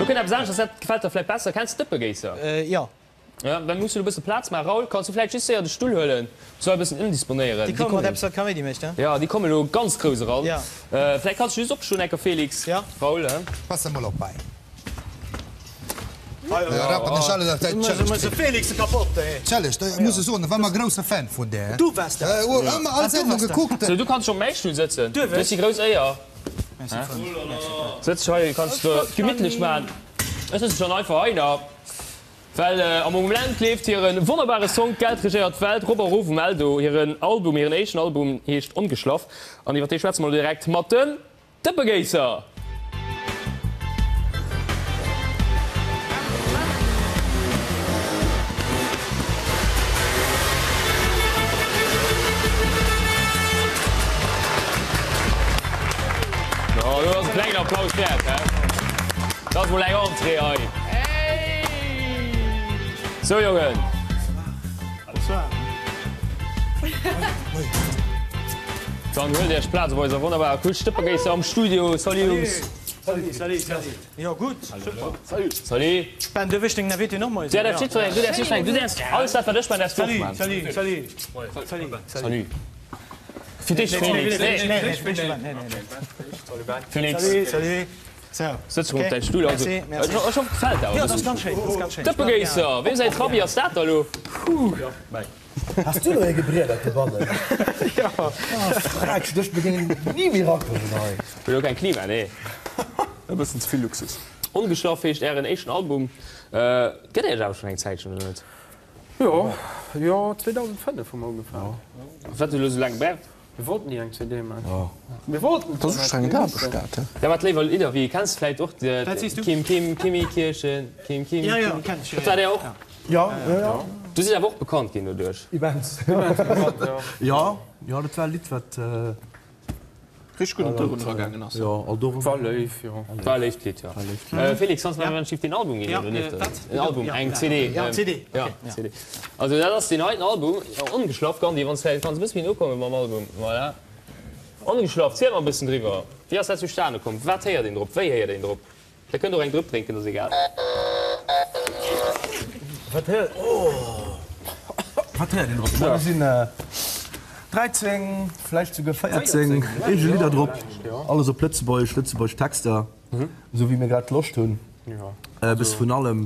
Lo kënnt eppes aneschters, dat gefält der vläit besser. Kenns de Dëppegéisser? Jo. Jo, dann muss du e bësse Plaz maachen. Raoul, kanns du vläit just séier de Stull huelen? Soll e bëssen ëmdisponéieren. Déi komme mat eppes, wat Kaméidi mécht, he? Jo, déi komme lo ganz grouss eran. Jo. Vläit kanns du just opstoen, Ecker Felix. Jo. Raoul, he? Pass emol op hei. Rappen ech alles auf däi Challenge. De Felix kappott, ey. Challenge, da muss ech soen, war mer grousse Fan vun där. Du waars dat. Hu ëmmer all Sendung gekuckt. Sou, du kanns scho op mäi Stull sëtzen. Du hues déi grouss Éier. Merci, Frënd. Merci, Frënd. Sëtz dech hei, kanns de gemittlech maachen. Ech sëtze schonn einfach hei nach. Well am Moment leeft hiren wonnerbare Song D'Geld regéiert d'Welt rop a rof um Eldo. Hiren Album, hiren éischten Album heescht Ongeschlaff an iwwer dee schwätze mer elo direkt mat den Dëppegéisser. Jo, do ass e klengen Applaus wäert, hä? Dat ass mol eng Entrée hei. Sou Jongen. Bonsoir. Dann huelt Iech Plaz op eiser wonnerbarer Couche Stëppergéisser am Studio. Salut Jungs. Salut, salut, salut. Jo gutt, super. Salut. Salut. Ben, duerf ech deng Invitée och mol Du däerfs jiddwereng, du däerfs jiddwereng, du däerfs alles dat wat ech man däerfs du och man. Salut, salut, salut, salut. Salut. Fir dech Félix. Félix. Salut, salut. Sëtz rëm op däin Stull. Also, ech hoffen, et gefält der awer e bëssen. Dëppegéisser, Weem säi Trabi ass dat da lo? Has du elo ee gebriedert dobannen? Jo. Freck, ech begéinen ni méi rackegen hei. Huet elo keng Klima, nee. E bëssen ze vill Luxus. Ongeschlaff heescht ären éischten Album. Gëtt Iech awer schonn eng Zäitchen, oder net? Jo, jo, 2005 hu mer ugefaangen. Wat huet elo esou laang gebraucht? Mir wollten ni eng CD maachen. Mir wollten Dat ass ustrengend Aarbecht dat, he? Ja mat léiwer Lidder wéi, kenns vläit och de Kim Kim Kimi Kirchen Kim Kim Ja, ja, kenn ech. Dat war der och? Ja, ja, ja. Du sidd awer och bekannt ginn doduerch. Immens. Immens bekannt, ja. Ja, ja, dat war e Lidd wat. Richteg gutt an d'Oueren eragaangen ass. Jo, all do. War léif, jo. War e léift Lidd, jo. Felix, kanns du mer eng Schiff deen Album ginn? Ja, wat? En Album, eng CD. Ja, CD. Ja, CD. Also dat ass deen heiten Album, Ongeschlaff. Gandi, wann s vläicht kanns e bësse méi no komme mam Album. Voilà. Ongeschlaff, ziel mer e bëssen driwwer. Wéi ass dat zustane komm? Wat héiert een drop? Wéi héiert een drop? Der kënnt och eng Drëpp drénken, ass egal. Wat héiert, oh, wat héiert een drop? Do sinn 13, vläicht souguer 14 eege Lidder drop. Alles op Lëtzebuergesch, lëtzebuergesch Texter, esou wéi mir grad Loscht hunn. E bësse vun allem.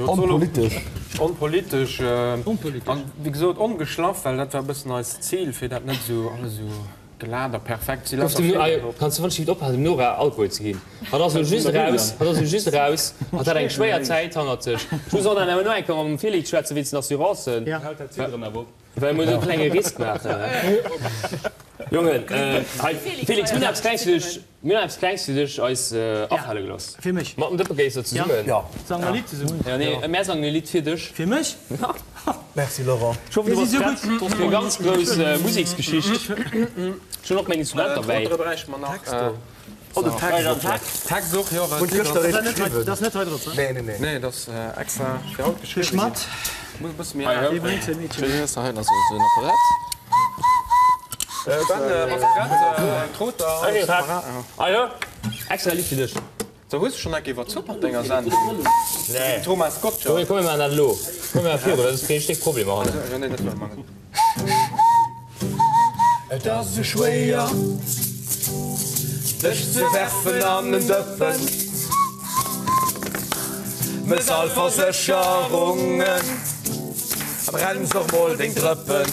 Onpolitesch. Onpolitesch. An wéi gesot ongeschlaff, well dat war e bëssen eist Zil, fir dat net esou alles esou glat a perfekt ze lassen. Kanns du wonschlift ophalen dem Nora Alkohol ze ginn? Hatt ass elo just eraus, hatt ass elo just eraus, hatt hat eng schwéier Zäit hannert sech. Ech muss och nach eng Kéier mam Felix schwätzen wéinst den Assurancen. Well mer esou e klenge Risk maachen. Jongen, hei Felix, mir hunn eppes Klengs fir dech. Mir hunn eppes Klengs fir dech eis afale gelooss. Fir mech? Mat dem Dëppegéisser zesummen. Jo. Sange mer e Lidd zesummen? Jo, nee, mär sangen e Lidd fir dech. Fir mech? Jo. Merci Laurent. Ech hoffen, du bass prett fir eng ganz grouss Museksgeschicht. Ech hunn och meng Instrumenter bäi. Trottere bräichte mer nach. Oh, den Text och nach. Text och, jo. Hunn gëschter eréischt geschriwwen. Dat ass net hei drop, ne? Nee, nee, nee. Nee, dat ass extra fir haut geschriwwen ginn. Mat. Muss e bësse méi al. Wéi bréngt se Meedchen? Hei hues de esou en Apparat. Ben, bass de prett? Trother, alles parat? Ajo, extra Lidd fir dech. So, hues de schonn eng iwwer Zopp mat denger Sendung? Nee. Thomas Gottschalk. Komm, mir maachen dat elo. Komm, mir maache viru, dat ass keen Stéck Problemer hannen. Jo, nee, dat wëlle mer net. Et ass esou schwéier, dech ze werfen an en Dëppen. Mëss all Versécherungen a brenns och mol deng Drëppen.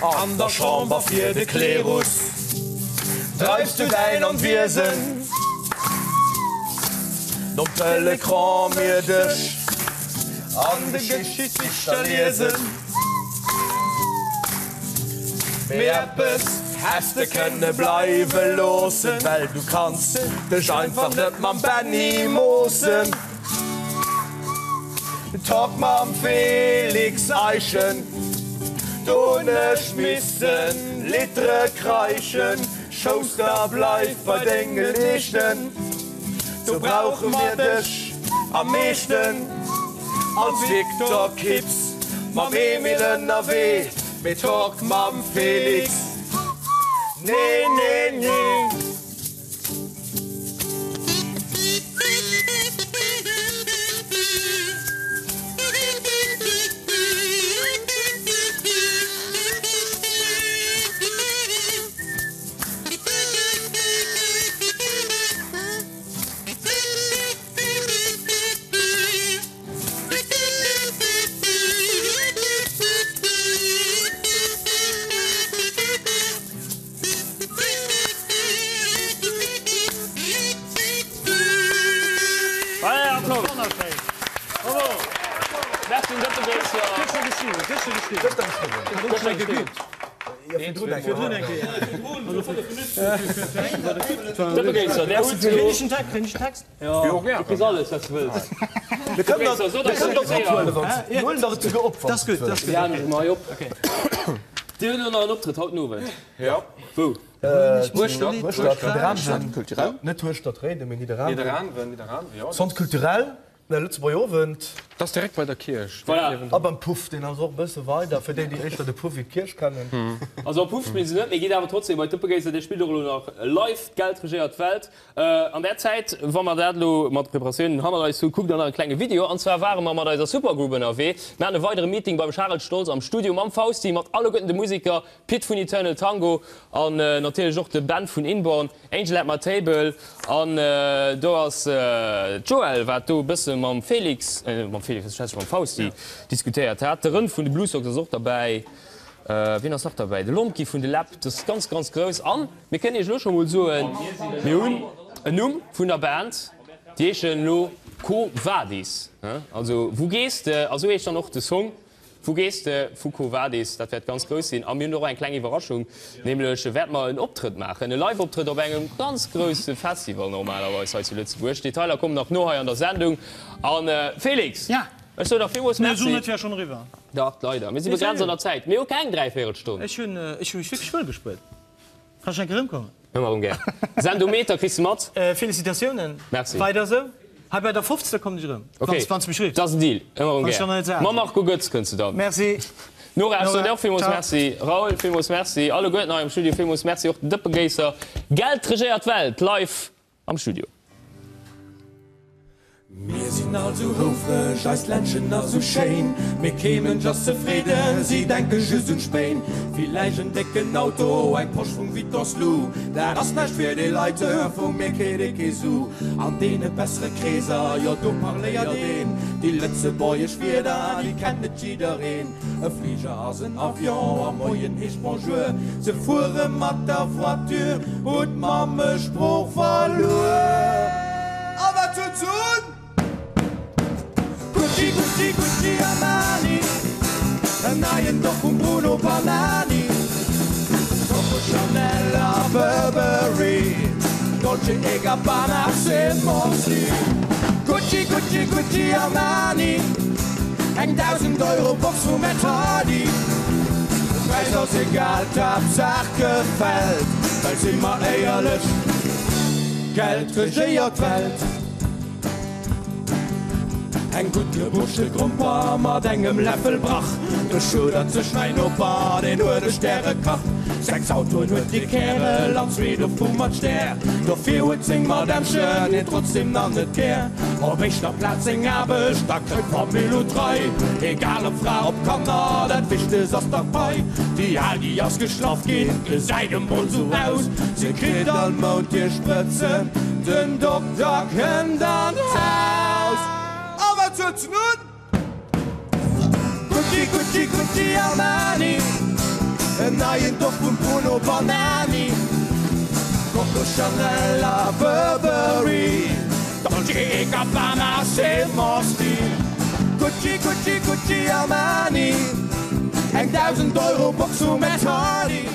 An der Chamber fir de Klerus dreifs du däin Onwiesen. Nom Telecran mir dech an de Geschichtsbicher liesen. Mee eppes häss de kënne bleiwe loossen, well du kanns dech einfach net mam Benny moossen. Talk mam Felix Eischen, do hunn ech missen Litre kreischen. Schouster, bleif bei denge Leeschten, do brauche mir dech am meeschten. Als Victor Kipps mam Emil ënnerwee, mee Talk mam Felix, nee, nee, nee. Gëschter geschriwwen. Gëschter geschriwwen. Dëppegéisser, där hutt elo. Kréien ech en Text? Jo, du kriss alles, wat s de wëlls. Mir kënnen dat, mir kënnen dat ophuelen, wann s, mir huelen der et souguer op, wann s de wëlls. Mir halen et mol hei op. Dir hutt elo nach en Optrëtt haut den Owend. Jo. Wou? Hueschtert. Hueschtert, Nidderaanwen. Net Hueschtert Réiden, mee Nidderaanwen. Nidderaanwen, Nidderaanwen, jo. Centre culturel. Ne, Lëtzebuerg Owend. Dat ass direkt bei der Kierch. Voilà. A beim Puff, deen ass och e bësse weider, fir déi, déi éischter de Puff wéi d'Kierch kennen. Also am Puff spillen se net, mee gitt awer trotzdem bei d'Dëppegéiser, Dir spillt och elo nach live, d'Geld regéiert d'Welt. An där Zäit, wa mer dat elo mat de Preparatiounen hannert eis hunn, kuckt der nach e klenge Video. An zwar ware mer mat eiser Supergroup ënnerwee. Mir haten e weidere Meeting beim Charel Stoltz am Studio mam Fausti, mat alleguerten de Museker, Pit vun Eternal Tango an natierlech och de Ben vun Inborn, Angel at my table an do ass d'Joëlle wat do e bësse mam Félix, mam Félix, wat schwätz ech, mam Fausti diskutéiert hat. De Rënn vun de Blue Sox ass och derbäi. Wien ass nach derbäi? De Lomki vun de Läb. Dat ass ganz, ganz grouss. An mir kënnen iech elo scho mol soen, mir hunn en Numm vun der Band, déi heeschen elo Quo Vadis, also Wou gees de? A sou heescht dann och de Song. Wou gees de? Vu Quo Vadis? Dat wäert ganz grouss sinn. A mir hunn och eng kleng Iwwerraschung, nämlech wäerte mer en Optrëtt maachen, e Live-Optrëtt op engem ganz grousse Festival normalerweis hei zu Lëtzebuerg. Detailer kommen nach no hei an der Sendung. A Félix, ech soen der villmools Merci. Mir soen, et wär schonn eriwwer. Dach, leider. Mir si begrenzt an der Zäit. Mir hu keng Dräivéierelstonn. Ech hunn mech wierklech wuel gespuert. Kann ech eng Kéier erëmkommen? Ëmmer erëm gär. Sendometer kriss de mat. Félicitatiounen. Merci. Weider esou. Hei bei der 50. kommen ech erëm, Ok, wann s de mech riffs. dat ass en Deal. Ëmmer erëm Wann ech dann gär. net sat Mam sinn. Marco Goetz kënns de dann. Merci. Nora, ech soen Nora, dir och villmools ciao. Merci. Raoul, villmools Merci. Alleguerten hei am Studio villmools Merci. Och den Dëppegéisser. Geld regéiert d'Welt live am Studio. Mir sinn all sou houfreg, eist Ländchen ass sou schéin, mee kee Mënsch ass zefridden, si denke just un d'Spéin. Villäicht en décken Auto, eng Posch vum Vuitton Lou, dat ass näischt fir déi Leit, vu mir kritt ee kee Su. An deene bessere Kreeser, jo do parléiert een, déi lëtzebuergesch Wierder, déi kennt net jiddereen. E Fliger ass en Avion a Moien heescht Bonjour. Se fuere mat der Voiture, hu d'Mammesprooch verluer. A wat huet se un? Gucci, Gucci, Gucci, Armani, en neien Doff vum Bruno Banani. Coco Chanel a Burberry, Dolce e Gabbana, c'est mon style. Gucci, Gucci, Gucci, Armani. Eng 1000 Euro Box vum Ed Hardy. De Präis ass egal, d'Haaptsaach gefält, well si mer éierlech, Geld regéiert d'Welt. Eng gutt gebuschte Gromper mat engem Läffel Brach, do schuddert sech mäin Noper, deen huet e Stärekach. 6 Autoen huet dee Kärel an zwee dovu mat Stär, dofir huet seng Madämmchen hien trotzdem nach net gär. Op éischter Plaz seng Aarbecht, da kënnt d'Famill un d'Rei. Egal ob Fra, ob Kanner, dat Wichtegst ass dach d'Pai. Déi Al, déi ass geschlaff ginn, gesäit emol sou aus. Si kritt all Mount hir Sprëtzen, den Dokter kënnt an d'Haus. A wat huet se nun? Gucci, Gucci, Gucci, Armani, en neien Doff vum Bruno Banani, Coco Chanel a Burberry, Dolce e Gabbana, c'est mon style. Gucci, Gucci, Gucci, Armani, eng 1.000 Euro Box vum Ed Hardy.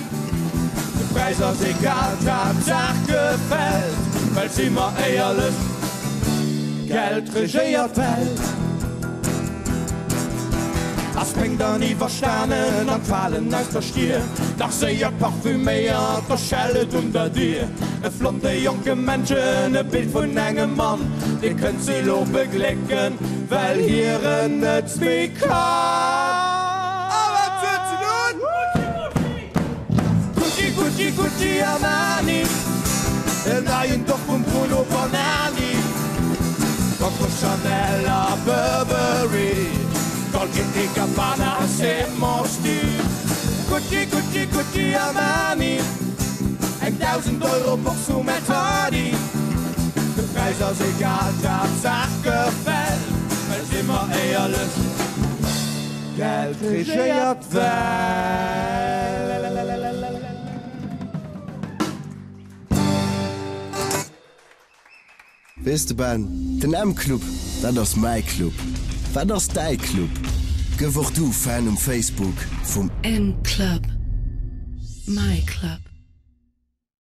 De Präis ass egal, d'Haaptsaach gefält, well si mer éierlech, Geld regéiert d'Welt. Ass d'Péng dann iwwerstanen an d'Falen aus der Stier, dach séier parfüméiert, da schellt et un der Dier. E flotte jonke Männchen, e Bild vun engem Mann, dee kënnt se lo beglécken, well hiren net méi kann. A wat huet se nun? Gucci, Gucci, Gucci, Armani, en neien Doff vum Bruno Banani, Coco Chanel a Burberry, Dolce e Gabbana, c'est mon style. Gucci, Gucci, Gucci, Armani, eng 1.000 Euro Box vum Ed Hardy. De Präis ass egal, d'Haaptsaach gefält, well si mer éierlech, Geld regéiert d'Welt. Weess de Ben, den M-Club, dat ass mäi Club. Wat ass däi Club? Gëff och du Fan um Facebook vum. M Club, my club.